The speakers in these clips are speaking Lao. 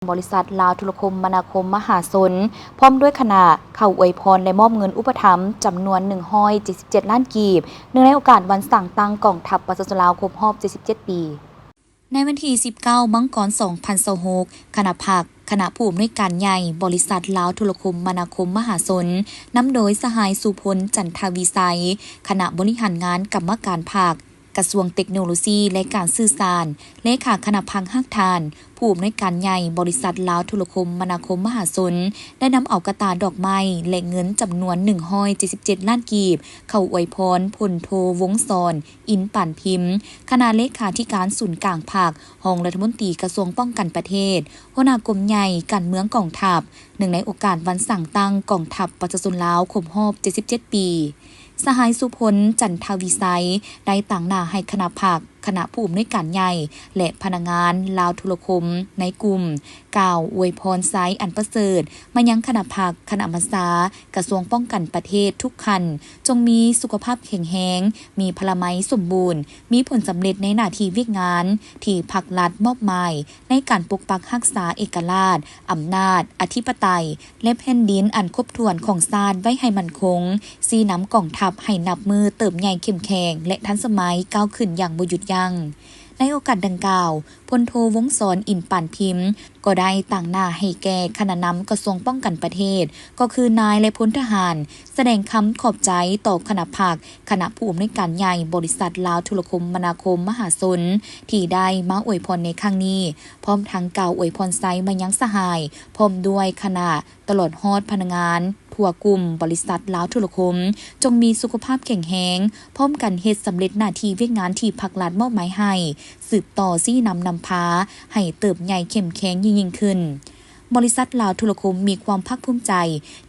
ບໍລິສັດລາວໂທລະຄົມມະນາຄົມມະຫາຊົນ ພ້ອມດ້ວຍຄະນະ ເຂົ້າອວຍພອນ ແລະ ມອບເງິນອຸປະຖຳຈຳນວນໜຶ່ງຮ້ອຍເຈັດສິບເຈັດລ້ານກີບ ເນື່ອງໃນໂອກາດວັນສ້າງຕັ້ງກອງທັບປະຊາຊົນລາວຄົບຮອບເຈັດສິບເຈັດປີ. ໃນວັນທີສິບເກົ້າ ມັງກອນ ສອງພັນຊາວຫົກ ຄະນະພັກ ຄະນະຜູ້ອຳນວຍການໃຫຍ່ ບໍລິສັດລາວໂທລະຄົມມະນາຄົມມະຫາຊົນ ນຳໂດຍສະຫາຍ ສຸພົນ ຈັນທະວິໄຊ ຄະນະບໍລິຫານງານກຳມະການພັກ ກະຊວງເຕັກໂນໂລຊີ ແລະ ການສື່ສານ, ເລຂາຄະນະພັກຮາກຖານ, ຜູ້ອຳນວຍການໃຫຍ່ບໍລິສັດລາວໂທລະຄົມມະນາຄົມມະຫາຊົນ ໄດ້ນຳເອົາກະຕ່າດອກໄມ້ ແລະ ເງິນຈຳນວນໜຶ່ງຮ້ອຍເຈັດສິບເຈັດລ້ານກີບ ເຂົ້າອວຍພອນ ພົນໂທ ວົງສອນ ອິນປານພິມ ຄະນະເລຂາທິການສູນກາງພັກ, ຮອງລັດຖະມົນຕີກະຊວງປ້ອງກັນປະເທດ, ຫົວໜ້າກົມໃຫຍ່ການເມືອງກອງທັບ ເນື່ອງໃນໂອກາດວັນສ້າງຕັ້ງກອງທັບປະຊາຊົນລາວຄົບຮອບເຈັດສິບເຈັດປີ. ສະຫາຍ ສຸພົນ ຈັນທະວິໄຊ ໄດ້ຕາງໜ້າໃຫ້ຄະນະພັກ, ຄະນະຜູ້ອຳນວຍການໃຫຍ່ ແລະ ພະນັກງານລາວໂທລະຄົມໃນກຸ່ມ ກ່າວອວຍພອນໄຊອັນປະເສີດມາຍັງຄະນະພັກ, ຄະນະບັນຊາ, ກະຊວງປ້ອງກັນປະເທດທຸກຂັ້ນ ຈົ່ງມີສຸຂະພາບແຂງແຮງ, ມີພະລາໄມສົມບູນ, ມີຜົນສຳເລັດໃນໜ້າທີ່ວຽກງານທີ່ພັກລັດມອບໝາຍ ໃນການປົກປັກຮັກສາເອກະລາດ, ອຳນາດ, ອະທິປະໄຕ ແລະ ແຜ່ນດິນອັນຄົບຖ້ວນຂອງຊາດໄວ້ໃຫ້ໝັ້ນຄົງ, ຊີ້ນຳກອງທັບໃຫ້ນັບມື້ເຕີບໃຫຍ່ເຂັ້ມແຂງ ແລະ ທັນສະໄໝ ກ້າວຂຶ້ນຢ່າງບໍ່ຢຸດຢັ້ງ. ໃນໂອກາດດັ່ງກ່າວ, ພົນໂທ ວົງສອນ ອິນປານພິມ ກໍໄດ້ຕາງໜ້າໃຫ້ແກ່ຄະນະນຳກະຊວງປ້ອງກັນປະເທດ, ກໍຄືນາຍ ແລະ ພົນທະຫານ ສະແດງຄຳຂອບໃຈຕໍ່ຄະນະພັກ, ຄະນະຜູ້ອຳນວຍການໃຫຍ່ບໍລິສັດລາວໂທລະຄົມມະນາຄົມມະຫາຊົນ ທີ່ໄດ້ມາອວຍພອນໃນຄັ້ງນີ້, ພ້ອມທັງກ່າວອວຍພອນໄຊມາຍັງສະຫາຍ ພ້ອມດ້ວຍຄະນະ ຕະຫຼອດຮອດພະນັກງານທົ່ວກຸ່ມບໍລິສັດລາວໂທລະຄົມ ຈົ່ງມີສຸຂະພາບແຂງແຮງ, ພ້ອມກັນເຮັດສຳເລັດໜ້າທີ່ວຽກງານທີ່ພັກລັດມອບໝາຍໃຫ້, ສືບຕໍ່ຊີ້ນຳນຳພາໃຫ້ເຕີບໃຫຍ່ເຂັ້ມແຂງຍິ່ງໆຂຶ້ນ. ບໍລິສັດລາວໂທລະຄົມມີຄວາມພາກພູມໃຈ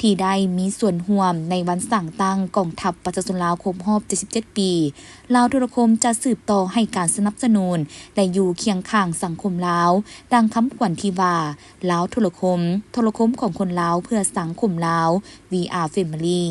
ທີ່ໄດ້ມີສ່ວນຮ່ວມໃນວັນສ້າງຕັ້ງກອງທັບປະຊາຊົນລາວຄົບຮອບເຈັດສິບເຈັດປີ. ລາວໂທລະຄົມຈະສືບຕໍ່ໃຫ້ການສະໜັບສະໜູນ ແລະ ຢູ່ຄຽງຂ້າງສັງຄົມລາວ, ດັ່ງຄຳຂວັນທີ່ວ່າ ລາວໂທລະຄົມ, ໂທລະຄົມຂອງຄົນລາວເພື່ອສັງຄົມລາວ, We are family.